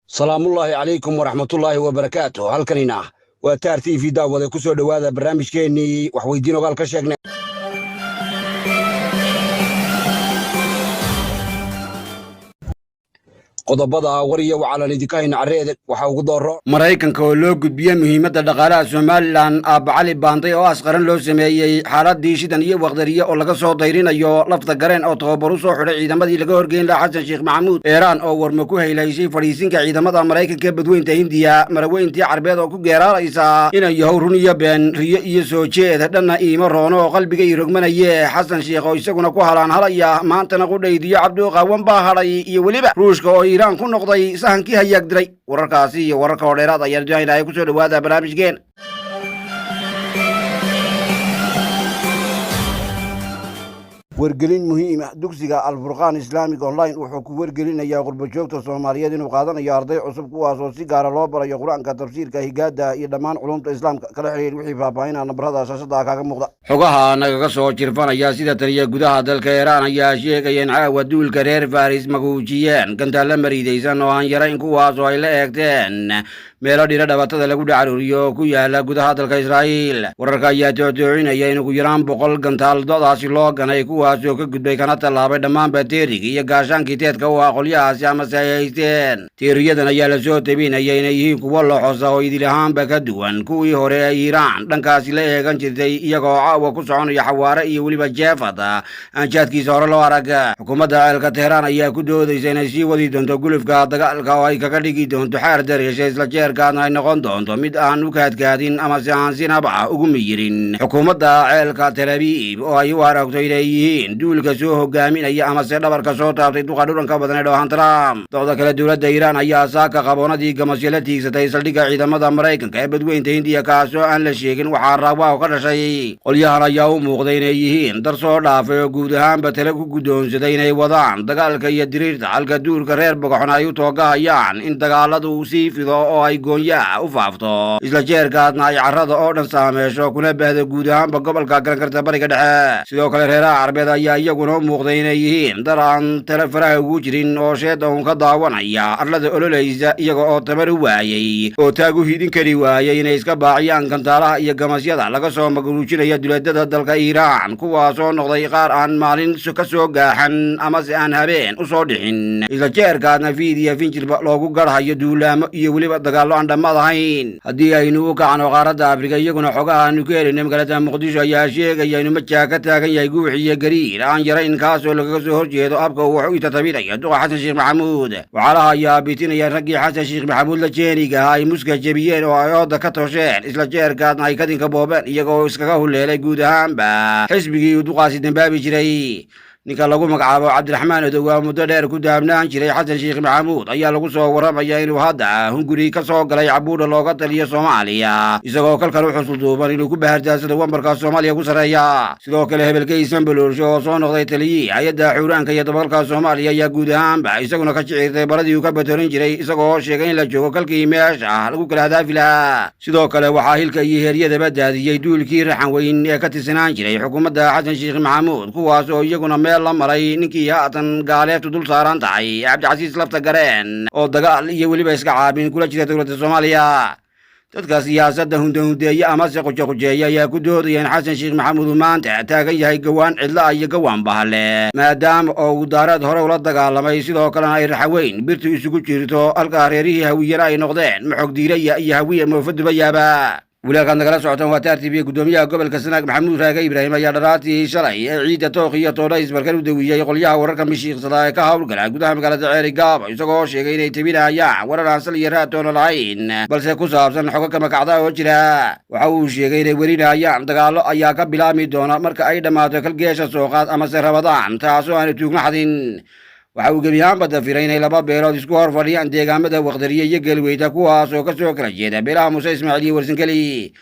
Salaamullaahi calaykum waraxmatullaahi wabarakaatu. Halkanina waa Taar TV. Daawade, ku soo dhowaada barnaamijkeennii waxweydiin ogaal ka sheegnay. Qodobada war iyo wacalan idinka hayna carreede waxaa ugu dooro: Maraykanka oo loo gudbiye muhiimadda dhaqaalaha Somalilan, Aabbacali Baanday oo asqaran loo sameeyey, xaaladii Shidan iyo Wakdariye oo laga soo dayrinayo, Lafta Gareen oo tababar u soo xidhay ciidamadii laga horgeyn lahaa Xasan Sheekh Maxamuud, Eeraan oo warma ku haylaysay fadhiisinka ciidamada Maraykanka ee badweynta Hindiya, maraweyntii Carbeed oo ku geeraaraysa inay yahow run iyo been, riyo iyo soo jeeda dhanna iima roono oo qalbiga ii rogmanaye, Xasan Sheekh oo isaguna ku halaanhalaya maantana qudhaydiyo Cabduqaawan baa hadhay, iyo weliba Ruushka oo Iiraan ku noqday sahankii hayaag diray. Wararkaasi iyo wararka oo dheeraad ayaan doonaynahay. Ku soo dhowaada barnaamijkeen. Wargelin muhiim ah: dugsiga Alfurqaan Islamic Online wuxuu ku wargelinayaa qurbajoogta Soomaaliyeed inuu qaadanayo arday cusub, kuwaas oo si gaara loo barayo Qur-aanka, tafsiirka, higaada iyo dhammaan culumta Islaamka. Kala xiriir wixii faahfaahinaa nambarada shaashada kaaga muuqda. Xogaha nagaga soo jirfanaya sida taliya gudaha dalka Iiraan ayaa sheegaya in caawa duulka reer Faris maguujiyeen gantaalla mariidaysan oo aan yarayn, kuwaas oo ay la eegteen meelo dhiro dhabatada lagu dhacaruuriyo oo ku yaala gudaha dalka Israa'iil. Wararka ayaa tooctoocinaya in ugu yaraan 100 gantaal do'daasi loo ganay, kuwaas oo ka gudbay kana tallaabay dhammaanba teerigii iyo gaashaankii teedka u ah qolyahaasi amase ay haysteen. Teeriyadan ayaa lasoo tabinaya inay yihiin kuwo loxosa oo idil ahaanba ka duwan kuwii hore ee Iiraan dhankaasi la eegan jirtay, iyagoo caawa ku soconaya xawaare iyo weliba jeefad aan jaadkiisa hore loo arag. Xukuumadda ceelka Teheraan ayaa ku doodaysa inay sii wadi doonto gulufka dagaalka oo ay kaga dhigi doonto xaar dareesha, isla jeerkaadna ay noqon doonto mid aan u kaadkaadin amase aan sinaba ugu miyirin xukuumadda ceelka Tel Abiib, oo ay u aragto inay yihiin duulka soo hogaaminaya amase dhabarka soo taabtay duqa dhuranka badan ee Dhoohan Trump. Docda kale, dowladda Iiraan ayaa saaka qaboonadii gamasyo la tiigsatay saldhigga ciidamada Maraykanka ee badweynta Hindiya, kaasoo aan la sheegin waxaa raawaaw ka dhashay. Qolyahan ayaa u muuqday inay yihiin dar soo dhaafay oo guud ahaanba tale ku guddoonsaday inay wadaan dagaalka iyo diriirta, halka duurka reer Bogoxon ay u toogahayaan in dagaaladu sii fido oo ay goonyaha u faafto, isla jeerkaadna ay carrada oo dhan saameesho kuna bahdo guud ahaanba gobolka garankarta Bariga Dhexe. Sidoo kale, reeraha Carbeed ayaa iyaguna u muuqday inay yihiin dar aan tale faraha ugu jirin oo sheeda uun ka daawanaya arlada ololaysa, iyaga oo tamar u waayey oo taag u hidin kari waayey inay iska baaciyaan gantaalaha iyo gamasyada laga soo magruujinaya duleedada dalka Iiraan, kuwaasoo noqday qaar aan maalin ka soo gaaxan amase aan habeen u soo dhixin, isla jeerkaadna fiid iyo finjilba loogu garhayo duulaamo iyo weliba dagaallo aan dhammaad ahayn. Haddii aynu u kacno qaaradda Afrika, iyaguna xogaha aanu ka helayno magaalada Muqdisho ayaa sheegaya inuu majaa ka taagan yahay guux iyo gariir aan yarayn, kaasoo lagaga soo horjeedo habka uu wax u itatabinayo duqa Xasan Sheekh Maxamuud. Waxaalaha ayaa bitinaya raggii Xasan Sheekh Maxamuud la jeeniga ay muska jebiyeen oo ay ooda ka tosheen, isla jeerkaadna ay kadinka boobeen, iyagoo iskaga huleelay guud ahaanba xisbigii uu duqaasi dambaabi jiray. Ninka lagu magacaabo Cabdiraxmaan Odow, muddo dheer ku daabnaan jiray Xasan Sheekh Maxamuud, ayaa lagu soo warramaya inuu hadda hunguri ka soo galay cabuudha looga taliyo Soomaaliya, isagoo kalkan u xusulduuban inuu ku bahartaansado wambarka Soomaaliya ku sarreeya. Sidoo kale, hebelkaysan Baloolsho oo soo noqday taliyihii hay-adda xuuraanka iyo dabalka Soomaaliya ayaa guud ahaanba isaguna ka jicirtay baradii uu ka batorin jiray, isagoo sheegay in la joogo kalkii meesha lagu kala hadaafi lahaa. Sidoo kale, waxaa hilka iyo heeryadaba daadiyey duulkii raxan weyn ee ka tirsanaan jiray xukuumadda Xasan Sheekh Maxamuud, kuwaas oo iyaguna meel la maray ninkii haatan gaaleeftu dul saaran tahay, Cabdicasiis Lafta Gareen, oo dagaal iyo weliba iska caabin kula jira dowladda Soomaaliya. Dadka siyaasadda hundahundeeye amase qujequjeeya ayaa ku doodaya in Xasan Sheekh Maxamuud uu maanta taagan yahay gawaan cidla iyo gawaan bahale, maadaama oo uu Daareed hore ula dagaalamay, sidoo kalena ay Raxaweyn birtu isugu jirto, halka reerihii Hawiyana ay noqdeen Maxog Diiraya iyo Hawiye Moofadubayaaba. Walaalkaad nagala socotaan waa Taar TV. Gudoomiyaha gobolka Sanaag Maxamuud Raage Ibraahim ayaa dharaatii shalay ee ciidda Tooq iyo Toodha isbarkan u dawiyey qolyaha wararka mishiiqsada ee ka howlgala gudaha magaalada Ceeri Gaabo, isagoo sheegay inay tebinayaan warar aan sal iyo raatoona lahayn, balse ku saabsan xogo kamakacda oo jira. Waxa uu sheegay inay werinayaan dagaallo ayaa ka bilaabmi doona marka ay dhammaato kalgeesha sooqaad amase Rabadaan, taasoo aanu tuugma xadin. Waxa uu gebi ahaanba dafiray inay laba beelood isku hor fadhiyaan deegaamada Waqdariye iyo Galweyta, kuwaas oo ka soo kala jeeda beelaha Muuse Ismaaciil iyo Warsankeli.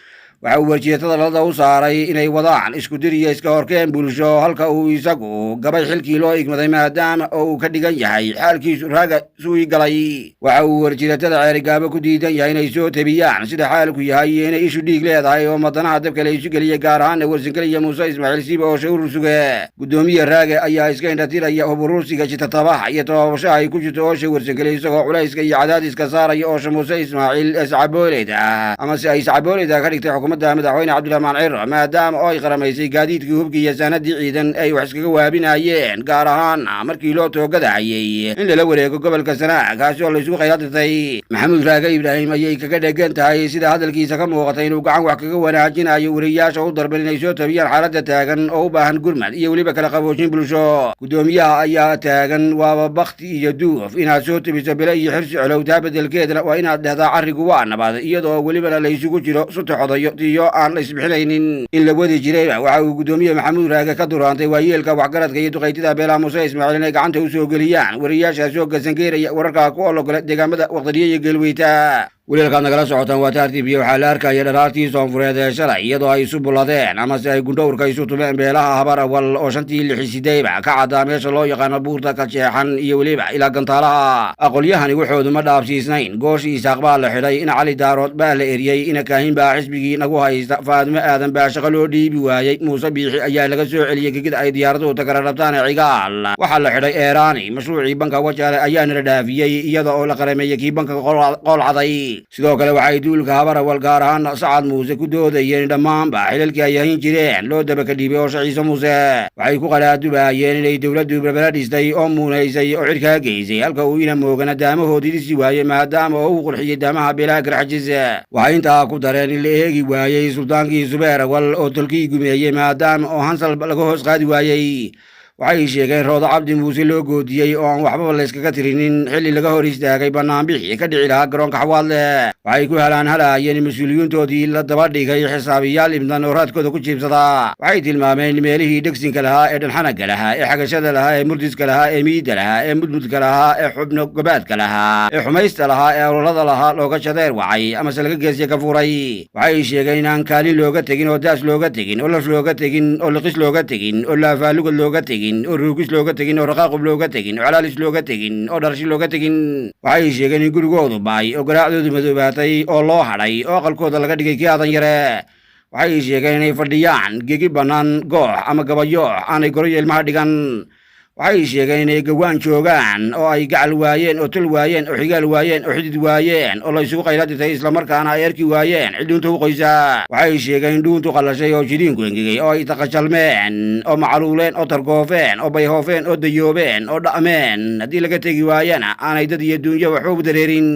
Waxa uu warjeetada dhalada u saaray inay wadaan isku dir iyo iska horkeen bulsho, halka uu isagu gabay xilkii loo igmaday, maadaama oo uu ka dhigan yahay xaalkiisu Raaga suuyi galay. Waxa uu warjidatada Ceerigaabo ku diidan yahay inay soo tebiyaan sida xaalku yahay iyo inay ishu dhiig leedahay oo madanaha dabka la isu geliyey, gaar ahaana Warsangeli iyo Muuse Ismaaciil Siiba oo urur suge. Guddoomiye Raage ayaa iska indhatiraya hub urursiga, jitatabaha iyo tababashaha ay ku jirto oosha Warsangeli, isagoo culayska iyo cadaadiska saaraya oosha Muuse Ismaaciil ee sacabooleyda, ama si ay sacabooleyda ka dhigtay xukuumadda madaxweyne Cabdiraxmaan Ciro, maadaama oo ay qaramaysay gaadiidkii, hubkii iyo saanadii ciidan ay wax iskaga waabinayeen, gaar ahaan markii loo toogadahayey in lala wareego gobolka Sanaag, kaasi oo laysugu khayraaditay. Maxamuud Raage Ibraahim ayay kaga dhegan tahay, sida hadalkiisa ka muuqatay, inuu gacan wax kaga wanaajinayo weriyaasha u darban inay soo tabiyaan xaaladda taagan oo u baahan gurmad iyo weliba kala qaboojin bulsho. Guddoomiyaha ayaa taagan: waaba bakti iyo duuf inaad soo tabiso bele iyo xirsi colowtaa, beddelkeedna waa inaad dhehdaa carrigu waa nabad, iyadoo welibana laysugu jiro suta xodayo tiyo aan la isbixinaynin in la wadi jirayba. Waxa uu guddoomiye Maxamuud Raage ka duraantay waayeelka, waxgaradka iyo duqaytida beelaha Muuse Ismaaciil inay gacanta u soo geliyaan weriyaashaas oo gasangeeraya wararka ku ologole deegaamada Waqdariye iyo Geelweyta. Walialkaad nagala socotaan waa Taar TV. Waxaa la arkaya dharaartii soonfureed ee shalay iyadoo ay isu bulladeen amase ay gundhowrka isu tumeen beelaha Habar Awal oo shantii lixi sideyba ka caddaa meesha loo yaqaano Buurta Kajeexan iyo weliba ilaa Gantaalaha. Aqolyahani waxoodu ma dhaafsiisnayn: gooshii Isaaq baa la xidhay, ina Cali Daarood baa la eriyey, ina Kaahin baa xisbigii nagu haysta, Faadimo Aadan baa shaqo loo dhiibi waayey, Muuse Biixi ayaa laga soo celiyey gegida ay diyaaraduhu takara rabtaan ee Cigaal, waxaa la xidhay Eeraani, mashruucii banka Wajaale ayaa nala dhaafiyey iyada oo la qarameeyey kii banka Qoolcaday. Sidoo kale waxay duulka Habar Awal, gaar ahaan Sacad Muuse, ku doodayeen in dhammaanba xilalkii ay hayn jireen loo daba ka dhiibay oosha Ciise Muuse. Waxay ku qalaadubaayeen inay dowladdu berbera dhistay oo muunaysay oo cirkaa geysay, halka uu ina Moogana daamahoodii dhisi waayey, maadaama oo uu qurxiyey daamaha beelaha Garxajis. Waxay intaa ku dareen in la eegi waayey sultaankii Subeer Awal oo tolkii gumeeyey, maadaama oo hansal laga hoos qaadi waayey. Waxay sheegeen Roodo Cabdi Muuse loo goodiyey oo aan waxbaba layskaga tirinin xilli laga hor istaagay banaanbixii ka dhici lahaa garoonka Xawaadle. Waxay ku halaan halaayeen in mas-uuliyiintoodii la daba dhigay xisaabiyaal ibdan oo raadkooda ku jiibsadaa. Waxay tilmaameen meelihii dhegsinka lahaa ee dhanxanaga lahaa ee xagashada lahaa ee murdiska lahaa ee miidda lahaa ee mudmudka lahaa ee xubno gobaadka lahaa ee xumaysta lahaa ee ololada lahaa looga shadeer wacay amase laga geesiye ka furay. Waxay sheegeen in aan kaalin looga tegin oo daas looga tegin oo laf looga tegin oo liqis looga tegin oo laafaalugad looga tegin oo ruugis looga tegin oo raqaaqub looga tegin oo calaalis looga tegin oo dharashi looga tegin. Waxay sheegeen in gurigoodu ba'ay oo garaacdoodu madoobaatay oo loo hadhay oo aqalkooda laga dhigay kii aadan yare. Waxay sheegeen inay fadhiyaan gegi bannaan, goox ama gabayoox aanay goroyo ilmaha dhigan. Waxay sheegeen inay gawaan joogaan oo ay gacal waayeen oo tol waayeen oo xigaal waayeen oo xidid waayeen oo la isugu qayla dirtay, islamarkaana ay arki waayeen cid dhuunta u qoysa. Waxay sheegeen in dhuuntu qallashay oo jiriinku engegay oo ay taqashalmeen oo macaluuleen oo targoofeen oo bayhoofeen oo dayoobeen oo dha'meen, haddii laga tegi waayana aanay dad iyo duunyo waxba u dareerin.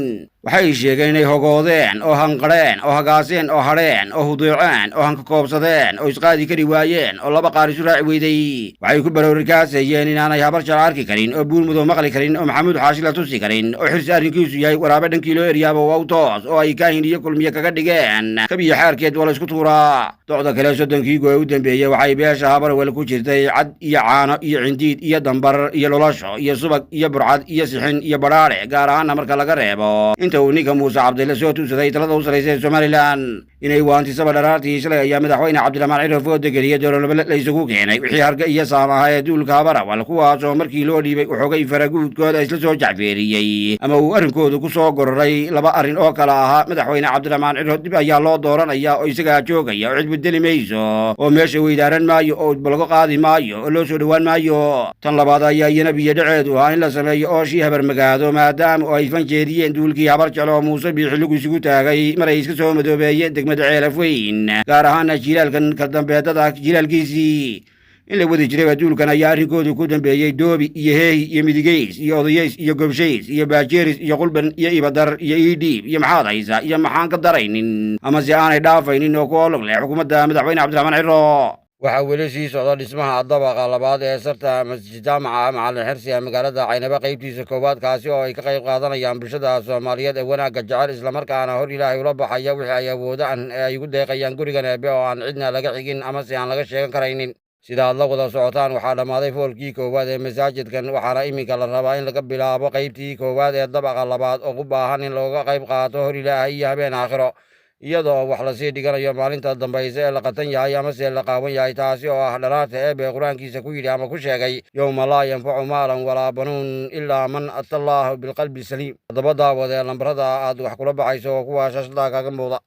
Waxay sheegeen inay hogoodeen oo hanqadheen oo hagaaseen oo hadheen oo hudeeceen oo hankakoobsadeen oo isqaadi kari waayeen oo laba qaar isu raaci weyday. Waxay ku baroorikaasayeen inaanay Habar Jecel arki karin oo Buurmudow maqli karin oo Maxamuud Xaashi la tusi karin oo Xirsi arrinkiisu yahay waraabe dhankii loo eryaaba waa u toos, oo ay Kaahin iyo Kulmiye kaga dhigeen kabiyo xaarkeed waa la isku tuuraa. Docda kale, 30kii go ee u dambeeyey waxay beesha Habarwel ku jirtay cad iyo caano iyo cindiid iyo dambar iyo lolasho iyo subag iyo burcad iyo sixin iyo badhaadhe, gaar ahaana marka laga reebo inta uu ninka Muuse Cabdille soo tuusaday talada u sarraysa ee Somalilan. Inay waantisaba dharaartii shalay ayaa madaxweyne Cabdiraxmaan Ciro fooda geliyey doololobole la isugu keenay wixii harga iyo saam ahaa ee duulka Habarawal, kuwaasoo markii loo dhiibay waxoogay faraguudkooda isla soo jacfeeriyey ama uu arrinkoodu ku soo gororay laba arrin oo kala ahaa: madaxweyne Cabdiraxmaan Ciro dib ayaa loo dooranaya oo isagaa joogaya oo cid bedeli mayso oo meesha weydaaran maayo oo udba lagu qaadi maayo oo loo soo dhowaan maayo. Tan labaad ayaa iyana biyo dhaceedu ahaa in la sameeyo ooshii Habarmagaado, maadaama oo ay fanjeediyeen duulkii Habar Jeclo oo Muuse Biixi lagu isugu taagay mar ay iska soo madoobeeyeen degmada Ceelaf Weyn, gaar ahaana jilaalkan ka dambeedada jilaalkiisii. In la wadi jirayba duulkan ayaa arrinkoodu ku dambeeyey doobi iyo heehi iyo midigeys iyo odayeys iyo gobshays iyo baajeeris iyo qulban iyo ibadar iyo iidhiib iyo maxaad haysa iyo maxaan ka daraynin, ama se aanay dhaafaynin oo ku olog leh xukuumadda madaxweyne Cabdiraxmaan Ciro. Waxaa weli sii socda dhismaha dabaqa labaad ee sarta Masjid Jaamaca Macalin Xirsi ee magaalada Caynaba qaybtiisa koowaad, kaasi oo ay ka qayb qaadanayaan bulshada Soomaaliyeed ee wanaagga jecel, islamarkaana hor Ilaahay ula baxaya wixii ay awoodaan ee ay ugu deeqayaan gurigan Eebe oo aan cidna laga xigin ama si aan laga sheegan karaynin. Sida aad la wada socotaan, waxaa dhammaaday foolkii koowaad ee masaajidkan, waxaana iminka la rabaa in laga bilaabo qaybtii koowaad ee dabaqa labaad oo u baahan in looga qayb qaato hor Ilaahay iyo habeen aakhiro. Iyadoo wax lasii dhiganayo maalinta dambayse ee la qatan yahay amase la qaawan yahay, taasi oo ah dharaarta Eebe Qur-aankiisa ku yidhi ama ku sheegay: "Yowma laa yanfacu maalan walaa banuun ilaa man ata Allaahu bilqalbi saliim." Haddaba daawadee, lambarada aad wax kula baxayso oo kuwa shaashada kaaga muuqda.